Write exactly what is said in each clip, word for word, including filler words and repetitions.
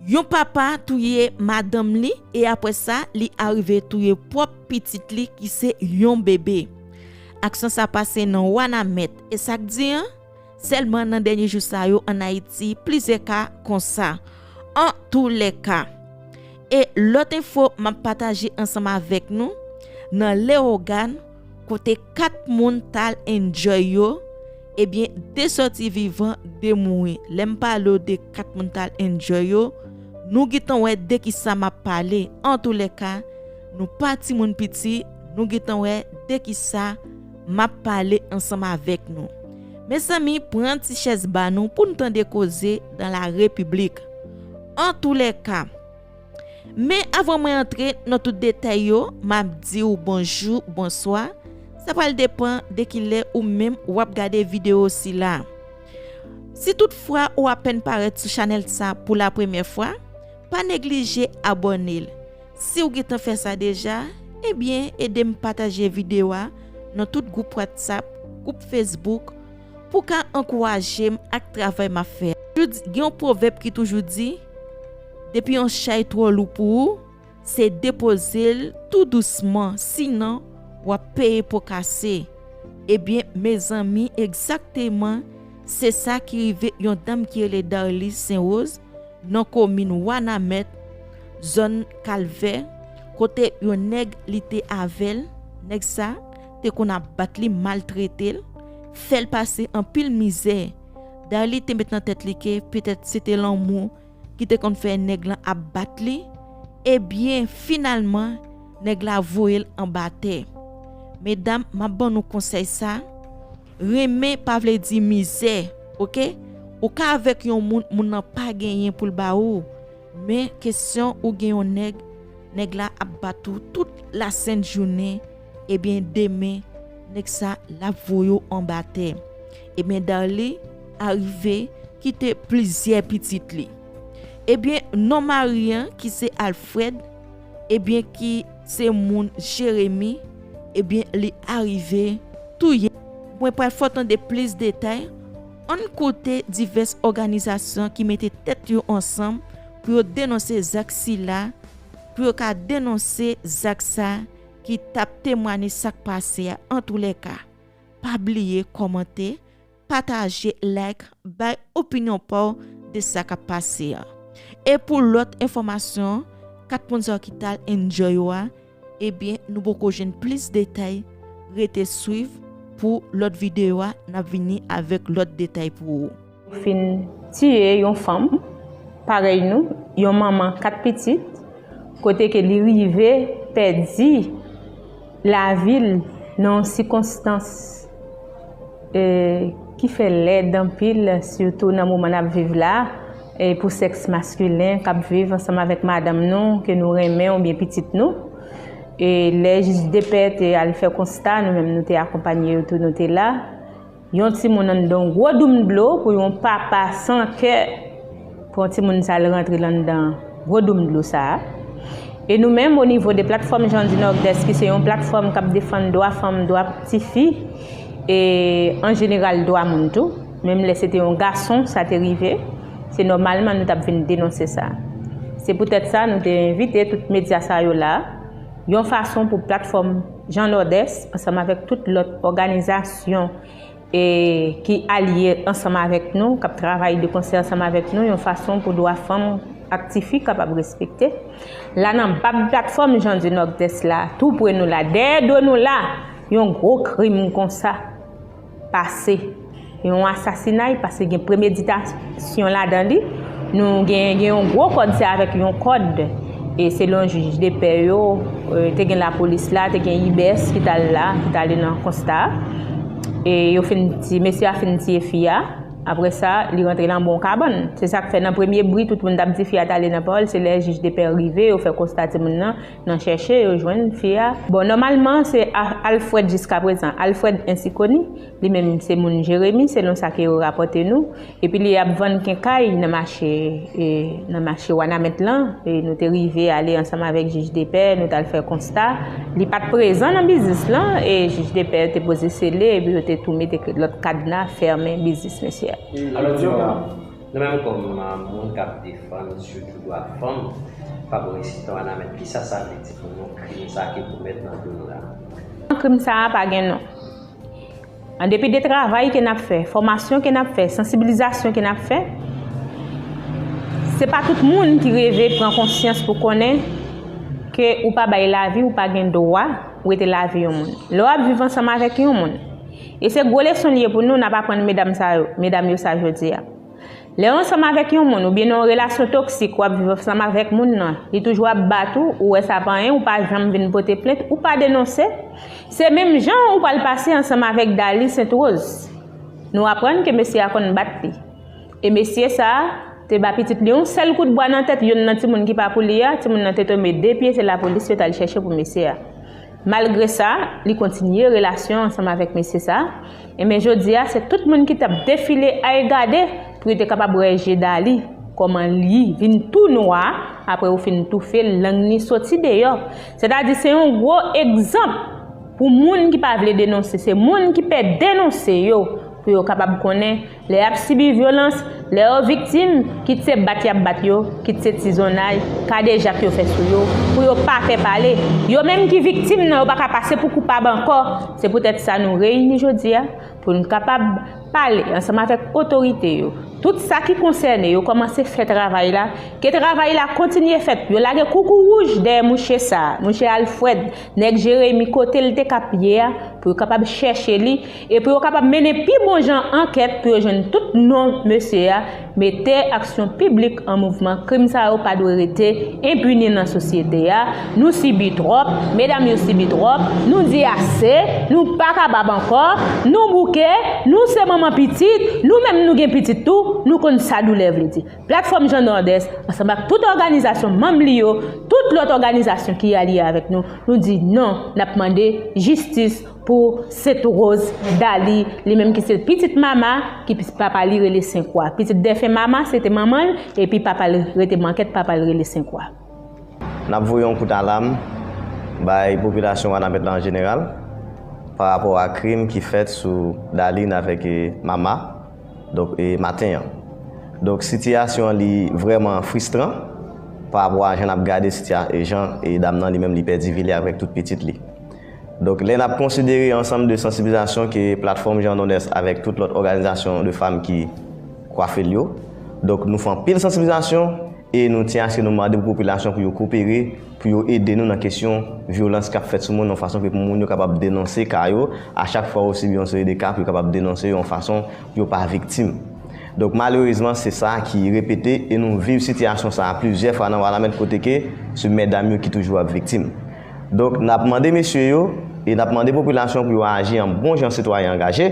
Yon papa touye madanm li e apre sa, li arive touye pwòp pitit li ki se yon bebe. Aksyon sa pase nan Wanament e sa k di an, sèlman nan dènye jou sa yo ann Ayiti, plizyè ka konsa. Antoulèka, e lòt enfo m ap pataje ansanm avèk nou, nan Lewogàn, kote kat moun t al enjoy yo, ebyen, de sòti vivan, de mouri. Lè m pale w de kat moun t al enjoy yo, nou gentan wè de kisa m ap pale. Antoulèka, nou pa timoun piti, nou gentan wè de kisa m ap pale ansanm avèk nou. Mezanmi, pran ti chèz ba nou pou n tande koze dans la République. Antoulèka, men avan mwen antre nan tout detay yo, m ap di w bonjou, bonswa. Sa pral depann de kilè ou menm w ap gade videyo sila. Si toutfwa ou apèn parèt sou chanèl sa pou la premyè fwa, pa neglije abòne l. Si w gentan fè sa deja, ebyen, ede m pataje videyo a nan tout gwoup WhatsApp, gwoup Facebook, pou w ka ankouraje m ak travay m ap fè a. Toujou di, gen yon pwovèb ki toujou di, depi yon chay twò lou pou ou, se depoze l tou dousman, sinon w ap peye po kase. Ebyen, mezanmi, egzakteman, se sa ki rive yon dam ki rele Darly Saint Rose, nan komin Wanament, zòn Kalvè, kote yon nèg li te avè l, nèg sa te konn ap bat li, maltrete l, fè l pase anpil mizè. Darly te met nan tèt li ke petèt se te lanmou ki te konn fè nèg lan ap bat li, ebyen, finalman, nèg la voye l anba tè. Medam, m ap ban nou konsèy sa, renmen pa vle di mizè, oke? Ou ka avèk yon moun, moun nan pa genyen pou l ba ou, men kesyon ou gen yon nèg, nèg la ap bat ou tout lasent jounen, ebyen, demen, nèg sa, l ap voye w anba tè. Ebyen, Darly arive kite plizyè pitit li. Ebyen, non mari an, ki se Alfred, ebyen, ki se moun Jeremi, ebyen, li arive touye. Mwen pral fè w tande plis detay. Ann koute divès òganizasyon ki mete tèt yo ansanm pou yo denonse zak sila, pou yo ka denonse zak sa ki t ap temwanye sa k pase a. Antoulèka, pa bliye kòmante, pataje, like, bay opinyon pa w de sa k ap pase a. E pou lòt enfòmasyon, kat moun sa yo ki t al enjoy yo a, ebyen, nou poko jwenn plis detay. Rete swiv pou lòt videyo a, n ap vini avèk lòt detay pou ou. Fin tiye yon fanm parèy nou, yon manman kat pitit, kote ke li rive pèdi lavi l nan yon sikonstans, e, ki fè lèd anpil, sitou nan moman n ap viv la, e, pou sèks maskilen k ap viv ansanm avèk madanm nou, ke nou renmen oubyen pitit nou. E lè jij depè te al fè konsta, nou menm nou te akonpanye yo tou, nou te la. Yon timoun anndan yon gwo doum dlo pou yon papa san kè, pou yon timoun sa al rantre l anndan gwo doum dlo sa a. E nou menm, o nivo de platfòm Jean du Nord-Est, ki se yon platfòm k ap defann dwa fanm, dwa tifi, e an jeneral dwa moun tou, menm lè se te yon gason sa te rive, se nòmalman nou t ap vin denonse sa. Se poutèt sa nou te envite tout medya sa yo la, yon fason pou platfòm Jean Nord-Est, ansanm avèk tout lòt òganizasyon e ki alye ansanm avèk nou, k ap travay de konsè ansanm avèk nou, yon fason pou dwa fanm ak tifi kapab respekte. La, nan bab platfòm Jean du Nord-Est la, tou pre nou la, dèyè do nou la, yon gwo krim konsa pase. Yon asasinay, paske gen premeditasyon ladan li. Nou gen, gen yon gwo kòd, se avèk yon kòd, e selon jij depè yo, e, te gen lapolis la, te gen I B S ki t al la, ki t ale nan konsta a. E yo fin ti, mesye a fin tiye fi a. Apre sa, li rantre nan bon kabann. Se sa k fè nan premye bri, tout moun t ap di fi a t ale nan pawòl. Se lè jij depè rive, yo fè konsta timoun nan, nan chèche, yo jwenn fi a. Bon, nòmalman, se A-, Alfred jiskaprezan. Alfred ensi koni, li menm se moun Jeremi, selon sa ke yo rapòte nou. Epi li ap vann kenkay nan mache, e, nan mache Wanament lan. E nou te rive ale ansanm avèk jij depè, nou t al fè konsta. Li pa t prezan nan biznis lan, e jij depè te poze sele, epi yo te tou mete lòt kadna, fèmen biznis mesye a. Alò, di w, Nou menm kòm moun k ap defann sitou dwa fanm, pa bò isit an Wanament, kisa sa vle di pou nou, krim sa ki komèt nan do nou la? Krim sa a pa gen non. An depi de travay ke n ap fè, fòmasyon ke n ap fè, sansibilizasyon ke n ap fè, se pa tout moun ki rive pran konsyans pou konnen ke ou pa bay lavi, ou pa gen dwa rete lavi yon moun. Lè w ap viv ansanm avèk yon moun, e se gwo leson li ye pou nou, n ap aprann medam sa yo, medam yo sa jodi a. Lè w ansanm avèk yon moun oubyen nan yon relasyon toksik, w ap viv ansanm avèk moun nan, li toujou ap bat ou, ou wè sa pa anyen, ou pa janm vin pote plent, ou pa denonse, se menm jan ou pral pase ansanm avèk Dali Sentwoz. Nou aprann ke mesye a konn bat li. E mesye sa a te ba pitit li yon sèl kout bwa nan tèt, yonn nan timoun ki pa pou li a, timoun nan te tonbe de pye, se lapolis yo t al chèche pou mesye a. Malgre sa, li kontinye relasyon ansanm avèk mesye sa. Enben jodi a, se tout moun ki t ap defile ay gade pou yo te kapab wè je Dali, kòman li vin tou nwa apre ou fin toufe l, lang li soti deyò. Sètadi se yon gwo egzanp pou moun ki pa vle denonse, se moun ki pè denonse yo pou yo kapab konnen lè y ap sibi vyolans, lè yo viktim, kit se bat y ap bat yo, kit se tizonnay, kadejak yo fè sou yo, pou yo pa pè pale. Yo menm ki viktim nan, yo pa ka pase pou koupab ankò. Se poutèt sa nou reyini jodi a, pou n kapab pale ansanm avèk otorite yo. Tout sa ki konsène yo kòmanse fè travay la, ke travay la kontinye fèt. Yo lage koukouwouj dèyè mouche sa, mouche Alfred, nèg Jeremi, kote l te kap ye a, pou yo kapab chèche li e pou yo kapab mennen pi bon jan ankèt pou yo jwenn tout non mesye a, mete aksyon piblik an mouvman. Krim sa yo pa dwe rete enpini nan sosyete a. Nou sibi twòp, medam yo sibi twòp, nou di ase, nou pa kapab ankò, nou bouke, nou se manman pitit, nou menm nou gen pitit tou, nou konn sa doulè vle di. Platfòm Jean Nordès, ansanm ak tout òganizasyon manm li yo, tout lòt òganizasyon ki alye avèk nou, nou di non, n ap mande jistis pou Sentwoz Dali, li menm ki se pitit Mama, ki papa li rele Senkwa. Pitit defen Mama, se te manman l, epi papa l rete Mankèt, papa l rele Senkwa. N ap voye yon kout alam bay popilasyon Wanament la an jeneral, pa rapò a krim ki fèt sou Darline avèk, e, Mama, donk, e, maten an. Donk, sitiyasyon an li vrèman fristran pa rapò a jan n ap gade sitiya-, e, jan, e, dam nan li menm li pèdi vi li avèk tout pitit li. Donk, lè n ap konsidere ansanm de sansibilizasyon ke Platfòm Jean Nordès avèk tout lòt òganizasyon de fanm ki kwafe l yo, donk, nou fè anpil sansibilizasyon e nou tyen aske nou mande pou popilasyon pou yo kopere, pou yo ede nou nan kesyon vyolans k ap fèt sou moun, yon fason ke pou moun yo kapab denonse ka yo, a chak fwa yo sibi yon seri de ka, pou yo kapab denonse yo yon fason pou yo pa viktim. Donk, malerezman, se sa ki repete e nou viv sitiyasyon sa a plizyè fwa nan Wanament kote ke se medam yo ki toujou ap viktim. Donk, n ap mande mesye yo e n ap mande popilasyon pou yo aji an bon jan sitwayen angaje.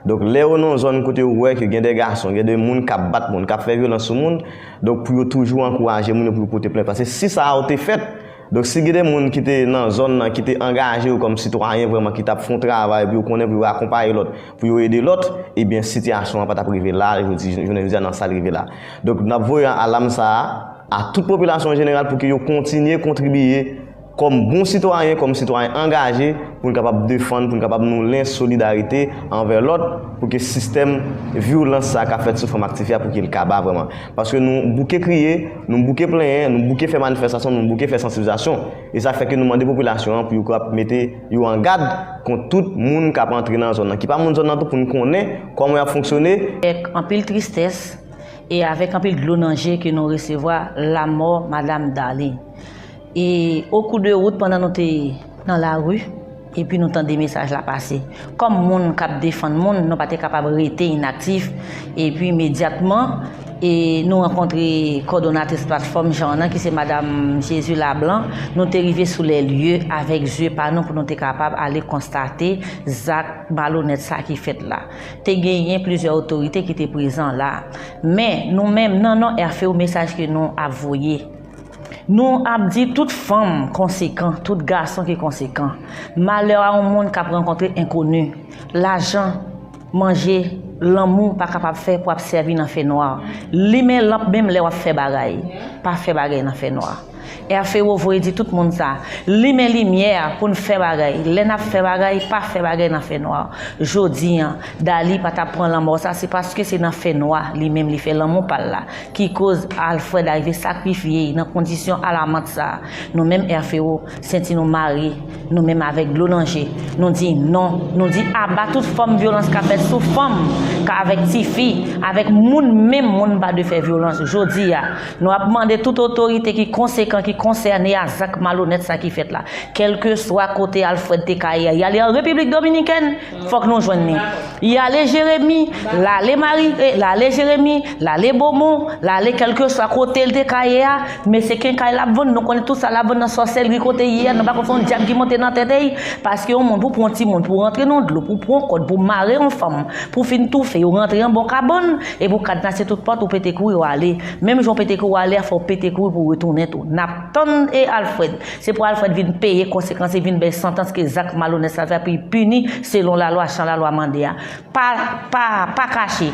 Donk, lè yo nan yon zòn kote yo wè ke gen de gason, gen de moun k ap bat moun, k ap fè vyolans sou moun, donk, pou yo toujou ankouraje moun yo pou yo pote plent. Paske si sa a te fèt, donk, si gen de moun ki te nan zòn nan, ki te angaje yo kòm sitwayen vrèman, ki t ap fè yon travay pou yo konnen, pou yo akonpaye lòt, pou yo ede lòt, ebyen, sitiyasyon an pa t ap rive la, jodi, jounen jodi a nan sa l rive la. Donk, n ap voye alam sa a a tout popilasyon an jeneral pou ke yo kontinye kontribiye kòm bon sitwayen, kòm sitwayen angaje, pou n kapab defann, pou n kapab noulen solidarite anvè lòt, pou ke sistèm vyolans sa a k ap fèt sou fanm ak tifi a, pou ke l kaba vrèman. Paske nou bouke kriye, nou bouke plenyen, nou bouke fè manifestasyon, nou bouke fè sansibilizasyon. E sa fè ke nou mande popilasyon an pou yo kapab mete yo an gad kont tout moun k ap antre nan zòn nan, ki pa moun zòn nan tou, pou n konnen kòman y ap fonksyone. Avèk anpil tristès e avèk anpil dlo nan je ke nou resevwa lamò Madam Darline. E okou de wout, pandan nou te nan lari, epi nou tande mesaj la pase. Kòm moun k ap defann moun, nou pa te kapab rete inaktif. Epi imedyatman, e nou rankontre kòdonatris Platfòm Jan nan, ki se Madam Jésus Lablanc. Nou te rive sou lè lye avèk zye pa nou pou nou te kapab ale konstate zak malonèt sa ki fèt la. Te genyen plizyè otorite ki te prezan la. Men, nou menm, nan non R F O, mesaj ke nou ap voye, nou ap di tout fanm konsekan, tout gason ki konsekan, malè a yon moun k ap rankontre enkoni, lajan, manje, lanmou pa kapab fè pou ap sèvi nan fènwa. Limen lanp menm lè w ap fè bagay, pa fè bagay nan fènwa. Èfewo voye di tout moun sa, limen limyè pou n fè bagay. Lè n ap fè bagay, pa fè bagay nan fènwa. Jodi a, Dali pa t ap pran lanmò sa, se paske se nan fènwa li menm li fè lanmou pa l la, ki koz Alfred arive sakrifye l nan kondisyon alamant sa. Nou menm Èfewo, senti nou mare, nou menm avèk dlo nan je, nou di non, nou di aba tout fòm vyolans k ap fèt sou fanm, k avèk tifi, avèk moun, menm moun pa dwe fè vyolans. Jodi a, nou ap mande tout otorite ki konsekan, ki konsène a zak malonèt sa ki fèt la, kèlkeswa kote Alfred te ka ye a, y ale an Repiblik Dominikèn, fòk nou jwenn li. Y ale Jeremi, l ale Mari, eh, l ale Jeremi, l ale Bomon, l ale kèlkeswa kote l te ka ye a, men se kenkay l ap vann, nou konnen tout sa l ap vann nan sòsèlri kote l ye a, nou pa konn se yon dyab ki monte nan tèt li, paske yon moun pou pran yon timoun, pou rantre nan dlo, pou pran kòd, pou mare yon fanm, pou fin toufe, yo rantre anba yon kabann, epi w kadnase tout pòt, ou pete kouri, w ale. Menm jan w pete kouri w ale a, fò w pete kouri pou w retounen tou. N ap tann e Alfred. Se pou Alfred vin peye konsekans, e vin bay santans ke zak malonèt sa l fè, pou l pini selon lalwa, jan lalwa mande a. Pa, pa, pa kache.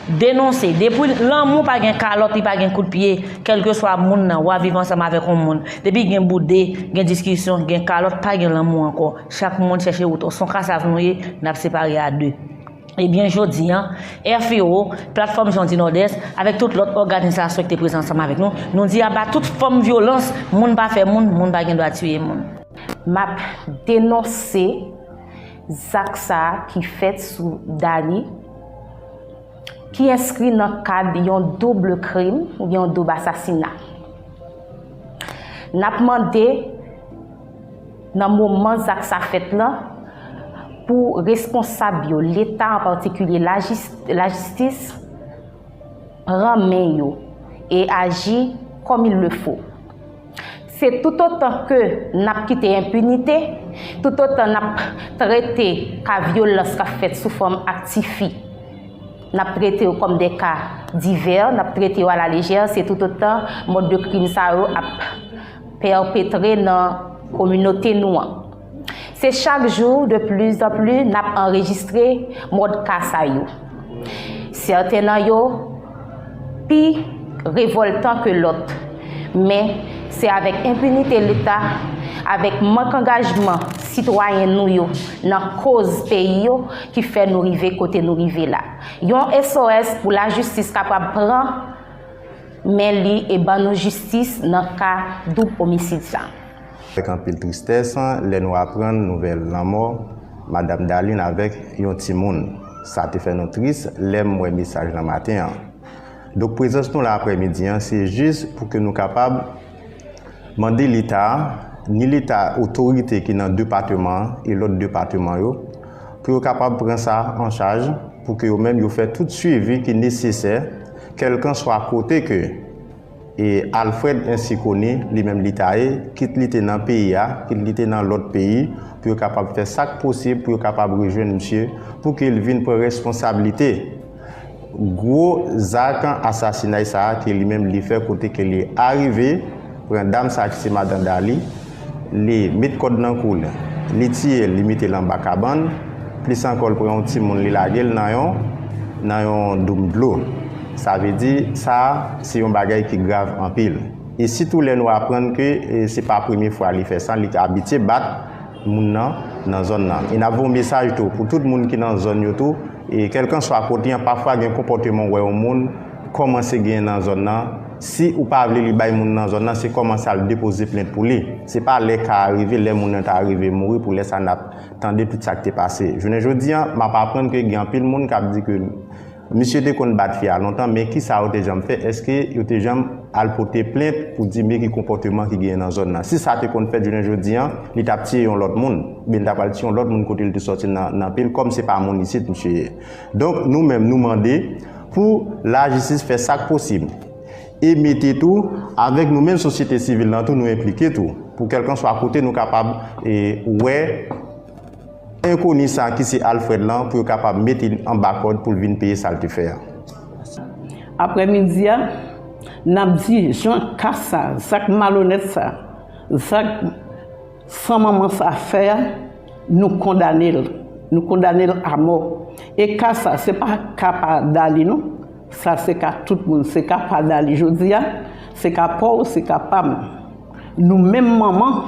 Denonse. Depi lanmou pa gen kalòt, li pa gen kout pye. Kèlkeswa moun nan, w a viv ansanm avèk yon moun. Depi gen boude, gen diskisyon, gen kalòt, pa gen lanmou ankò. Chak moun chèche wout. Se yon kasav nou ye, n ap separe a de. Ebyen, jodi a, Èfewo, Platfòm Jan di Nòdès, avèk tout lòt òganizasyon ki te prezan ansanm avèk nou, nou di aba tout fòm vyolans, moun pa fè moun, moun pa gen dwa tiye moun. M ap denonse zak sa a ki fèt sou Dali, ki enskri nan kad yon doub krim oubyen yon doub asasina. N ap mande, nan moman zak sa fèt la, pou responsab yo, Leta an patikilye, lajis-, lajistis, pran men yo e aji comme il le faut. Se toutotan ke n ap kite enpinite, toutotan n ap trete ka vyolans k ap fèt sou fanm ak tifi, n ap trete yo kòm de ka divè, n ap trete yo alalejè, se toutotan mòd de krim sa yo ap pèpetre nan kominote nou an. Se chak jou, de plus en plus, n ap anrejistre mòd ka sa yo. Sèten nan yo pi revòltan ke lòt, men se avèk enpinite Leta, avèk mank angajman sitwayen nou yo nan koz peyi yo ki fè nou rive kote nou rive la. Yon S O S pou lajistis kapab pran men li e ban nou jistis nan ka doub omisid sa. Avèk anpil tristès, lè nou aprann nouvèl lanmò Madanm Darline avèk yon timoun. Sa te fè nou tris lè m wè mesaj lan maten an. Donk, prezans nou la aprèmidi an, se jis pou ke nou kapab mande Leta, ni Leta, otorite ki nan depatman an e lòt depatman yo, pou yo kapab pran sa an chaj, pou ke yo menm yo fè tout swivi ki nesesè, kèlkanswa kote ke e Alfred ensi koni, li menm li ta ye, kit li te nan peyi a, kit li te nan lòt peyi, pou yo kapab fè sa k posib, pou yo kapab rejwenn misye, pou ke l vin pran responsablite gwo zak asasinay sa a ke li menm li fè, kote ke li arive pran dam sa a ki se madan Dali, li met kòd nan kou l, li tiye l, li mete l anba kabann, plis ankò l pran yon timoun li lage l nan yon, nan yon doum dlo. Sa vle di, sa a se yon bagay ki grav anpil. E sitou lè nou aprann ke, e, se pa premye fwa li fè sa, li abitye bat moun nan, nan zòn nan. E n ap voye yon mesaj tou pou tout moun ki nan zòn yo tou, e kèlkanswa kote an, pafwa gen konpòteman w wè yon moun kòmanse genyen nan zòn nan. Si ou pa vle li bay moun nan zòn nan, se kòmanse al depoze plent pou li. Se pa lè ka a rive, lè moun nan ta rive mouri, pou lè sa n ap tande tout sa k te pase. Jounen jodi an, m ap aprann ke gen anpil moun k ap di ke misye te konn bat fi a lontan, men kisa yo te janm fè? Èske yo te janm al pote plent pou di men ki konpòteman ki genyen nan zòn nan? Si sa te konn fèt jounen jodi an, li t ap tiye yon lòt moun, oubyen li ta pral tiye yon lòt moun kote li te sòti nan, nan peyi l, kòm se pa moun isit misye ye. Donk, nou menm, nou mande pou lajistis fè sa k posib. E mete tou, avèk nou menm sosyete sivil lan tou, nou enplike tou, pou kèlkanswa kote nou kapab, e, wè enkoni sa ki se Alfred lan, pou yo kapab mete l anba kòd pou l vin peye sa l te fè a. Aprèmidi a, n ap di jan ka sa, zak malonèt sa, zak san manman sa fè a, nou kondane l. Nou kondane l amò. E ka sa, se pa ka pa Dali non. Sa se ka tout moun, se ka pa Dali. Jodi a, se ka pa w, se ka pa m. Nou menm manman,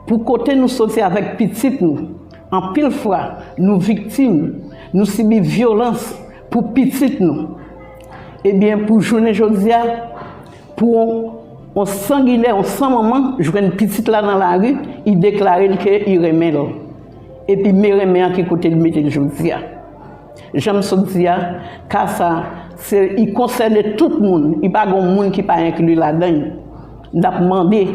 pou kote nou soti avèk pitit nou, anpil fwa nou viktim, nou sibi vyolans pou pitit nou. Ebyen, pou jounen jodi a, pou yon, yon sanginè, yon san manman jwenn pitit la nan lari, li deklare l ke li renmen l. Epi men renmen an ki kote li mete l jodi a. Jan m sot di a, ka sa, se, li konsène tout moun, li pa gen moun ki pa enkli ladan l. N ap mande,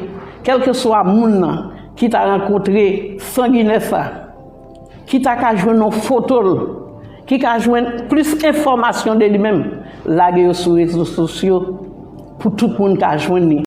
kèlkeswa moun nan ki ta rankontre sanginè sa, ki ta ka jwenn yon foto l, ki ka jwenn plis enfòmasyon de li menm, lage yo sou rezo sosyo pou tout moun ka jwenn li.